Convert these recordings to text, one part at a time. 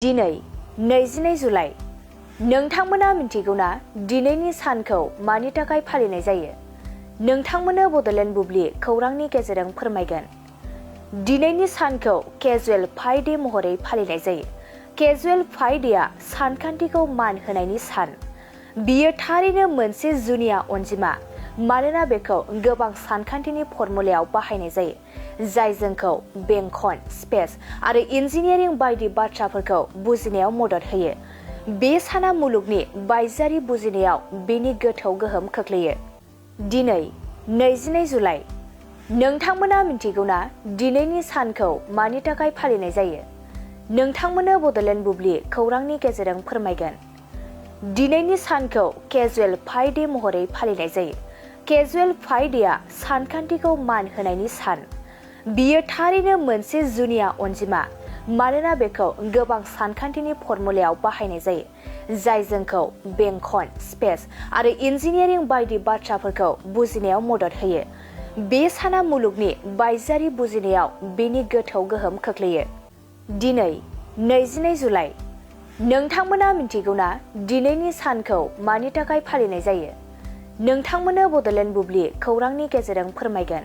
दिनै 22 जुलाइ नोंथांमोना मिन्थिगौना दिनैनि सानखौ मानि थाखाय फालिनाय जायो? नोंथांमोननो बड'लेण्ड बुब्लि खौरांनि गेजेरजों फोरमायगोन। दिनैनि सानखौ केजुएल फ्राइडे महरै फालिनाय जायो। केजुएल फ्राइडेआ सानखान्थिखौ मान होनायनि सान। बियो थारैनो मोनसे जुनिया अनजिमा मानोना बेखौ गोबां सानखान्थिनि फर्मुलायाव बाहायनाय जायो, जाय जोंखौ बेंखन, स्पेस आरो इन्जिनियारिं बायदि बाथ्राफोरखौ बुजिनायाव मदद होयो। बे साना मुलुगनि बायजोआरि बुजिनायाव बेनि गोथौ गोहोम खोख्लैयो। दिनै 22 जुलाइ नोंथांमोना मिन्थिगौना दिनैनि सानखौ मानि थाखाय फालिनाय जायो? नोंथांमोननो बड'लेण्ड बुब्लि खौरांनि गेजेरजों फोरमायगोन। दिनैनि सानखौ केजुएल फ्राइडे महरै फालिनाय जायो। केजुएल फ्राइडेआ सानखान्थिखौ मान होनायनि सान। बियो थारैनो मोनसे जुनिया अनजिमा मानोना बेखौ गोबां सानखान्थिनि फर्मुलायाव बाहायनाय जायो, जाय जोंखौ बेंखन, स्पेस आरो इन्जिनियारिं बायदि बाथ्राफोरखौ बुजिनायाव मदद होयो। बे साना मुलुगनि बायजोआरि बुजिनायाव बेनि गोथौ गोहोम खोख्लैयो। दिनै 22 जुलाइ नोंथांमोना मिन्थिगौना दिनैनि सानखौ मानि थाखाय फालिनाय जायो? नोंथांमोननो बड'लेण्ड बुब्लि खौरांनि गेजेरजों फोरमायगोन।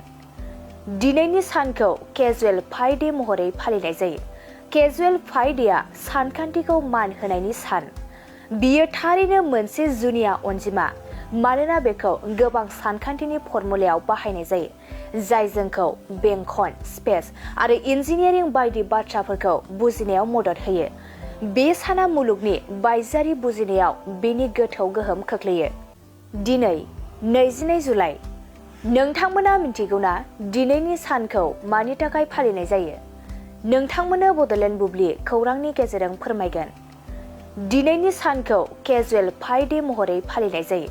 दिनैनि सानखौ केजुएल फ्राइडे महरै फालिनाय जायो। केजुएल फ्राइडेआ सानखान्थिखौ मान होनायनि सान। बियो थारैनो मोनसे जुनिया अनजिमा मानोना बेखौ गोबां सानखान्थिनि फर्मुलायाव बाहायनाय जायो, जाय जोंखौ बेंखन, स्पेस आरो इन्जिनियारिं बायदि बाथ्राफोरखौ बुजिनायाव मदद होयो। बे साना मुलुगनि बायजोआरि बुजिनायाव बेनि गोथौ गोहोम खोख्लैयो। दिनै 22 जुलाइ नोंथांमोना मिन्थिगौना दिनैनि सानखौ मानि थाखाय फालिनाय जायो? नोंथांमोननो बड'लेण्ड बुब्लि खौरांनि गेजेरजों फोरमायगोन। दिनैनि सानखौ केजुएल फ्राइडे महरै फालिनाय जायो।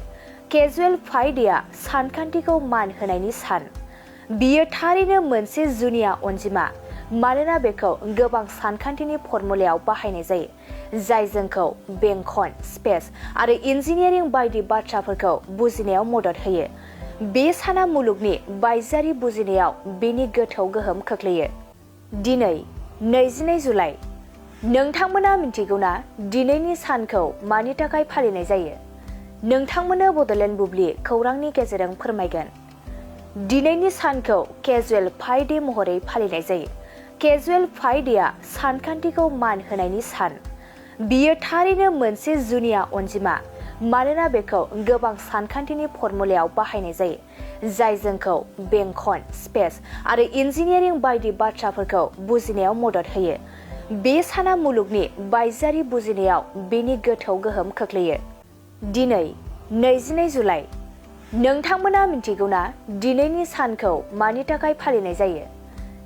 केजुएल फ्राइडेआ सानखान्थिखौ मान होनायनि सान। बियो थारैनो मोनसे जुनिया अनजिमा मानोना बेखौ गोबां सानखान्थिनि फर्मुलायाव बाहायनाय जायो, जाय जोंखौ बेंखन, स्पेस आरो इन्जिनियारिं बायदि बाथ्राफोरखौ बुजिनायाव मदद होयो। बे साना मुलुगनि बायजोआरि बुजिनायाव बेनि गोथौ गोहोम खोख्लैयो। दिनै 22 जुलाइ नोंथांमोना मिन्थिगौना दिनैनि सानखौ मानि थाखाय फालिनाय जायो? नोंथांमोननो बड'लेण्ड बुब्लि खौरांनि गेजेरजों फोरमायगोन। दिनैनि सानखौ केजुएल फ्राइडे महरै फालिनाय जायो। केजुएल फ्राइडेआ सानखान्थिखौ मान होनायनि सान। बियो थारैनो मोनसे जुनिया अनजिमा मानोना बेखौ गोबां सानखान्थिनि फर्मुलायाव बाहायनाय जायो, जाय जोंखौ बेंखन, स्पेस आरो इन्जिनियारिं बायदि बाथ्राफोरखौ बुजिनायाव मदद होयो। बे साना मुलुगनि बायजोआरि बुजिनायाव बेनि गोथौ गोहोम खोख्लैयो। दिनै 22 जुलाइ नोंथांमोना मिन्थिगौना दिनैनि सानखौ मानि थाखाय फालिनाय जायो?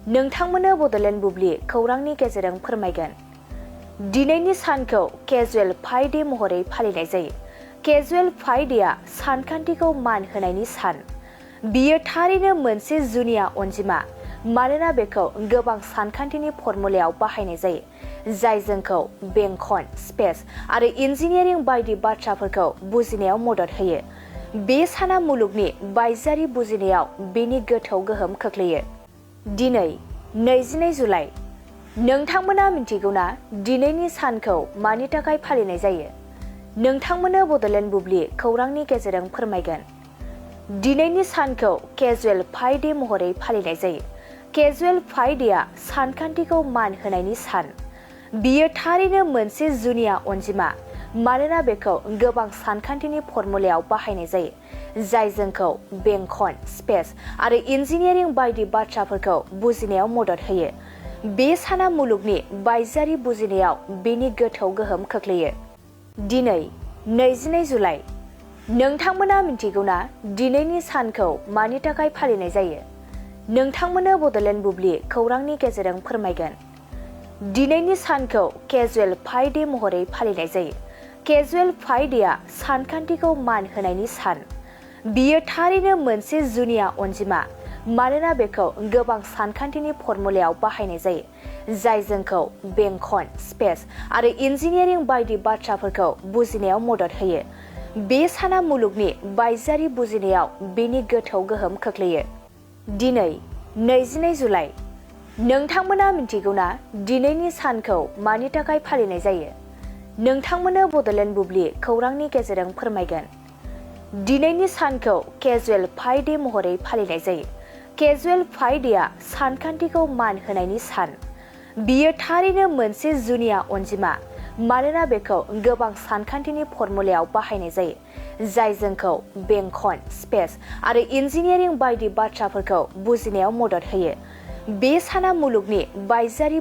नोंथांमोननो बड'लेण्ड बुब्लि खौरांनि गेजेरजों फोरमायगोन। दिनैनि सानखौ केजुएल फ्राइडे महरै फालिनाय जायो। केजुएल फ्राइडेआ सानखान्थिखौ मान होनायनि सान। बियो थारैनो मोनसे जुनिया अनजिमा मानोना बेखौ गोबां सानखान्थिनि फर्मुलायाव बाहायनाय जायो, जाय जोंखौ बेंखन, स्पेस आरो इन्जिनियारिं बायदि बाथ्राफोरखौ बुजिनायाव मदद होयो। बे साना मुलुगनि बायजोआरि बुजिनायाव बेनि गोथौ गोहोम खोख्लैयो। दिनै 22 जुलाइ नोंथांमोना मिन्थिगौना दिनैनि सानखौ मानि थाखाय फालिनाय जायो? नोंथांमोननो बड'लेण्ड बुब्लि खौरांनि गेजेरजों फोरमायगोन। दिनैनि सानखौ केजुएल फ्राइडे महरै फालिनाय जायो। केजुएल फ्राइडेआ सानखान्थिखौ मान होनायनि सान। बियो थारैनो मोनसे जुनिया अनजिमा मानोना बेखौ गोबां सानखान्थिनि फर्मुलायाव बाहायनाय जायो, जाय जोंखौ बेंखन, स्पेस आरो इन्जिनियारिं बायदि बाथ्राफोरखौ बुजिनायाव मदद होयो। बे साना मुलुगनि बायजोआरि बुजिनायाव बेनि गोथौ गोहोम खोख्लैयो। दिनै 22 जुलाइ नोंथांमोना मिन्थिगौना दिनैनि सानखौ मानि थाखाय फालिनाय जायो? नोंथांमोननो बड'लेण्ड बुब्लि खौरांनि गेजेरजों फोरमायगोन। दिनैनि सानखौ केजुएल फ्राइडे महरै फालिनाय जायो। केजुएल फ्राइडेआ सानखान्थिखौ मान होनायनि सान। बियो थारैनो मोनसे जुनिया अनजिमा मानोना बेखौ गोबां सानखान्थिनि फर्मुलायाव बाहायनाय जायो, जाय जोंखौ बेंखन, स्पेस आरो इन्जिनियारिं बायदि बाथ्राफोरखौ बुजिनायाव मदद होयो। बे साना मुलुगनि बायजोआरि बुजिनायाव बेनि गोथौ गोहोम खोख्लैयो। दिनै 22 जुलाइ नोंथांमोना मिन्थिगौना दिनैनि सानखौ मानि थाखाय फालिनाय जायो? नोंथांमोननो बड'लेण्ड बुब्लि खौरांनि गेजेरजों फोरमायगोन। दिनैनि सानखौ केजुएल फ्राइडे महरै फालिनाय जायो। केजुएल फ्राइडेआ सानखान्थिखौ मान होनायनि सान। बियो थारैनो मोनसे जुनिया अनजिमा मानोना बेखौ गोबां सानखान्थिनि फर्मुलायाव बाहायनाय जायो जाय जोंखौ बेंखन, स्पेस आरो इन्जिनियारिं बायदि बाथ्राफोरखौ बुजिनायाव मदद होयो। बे साना मुलुगनि बायजोआरि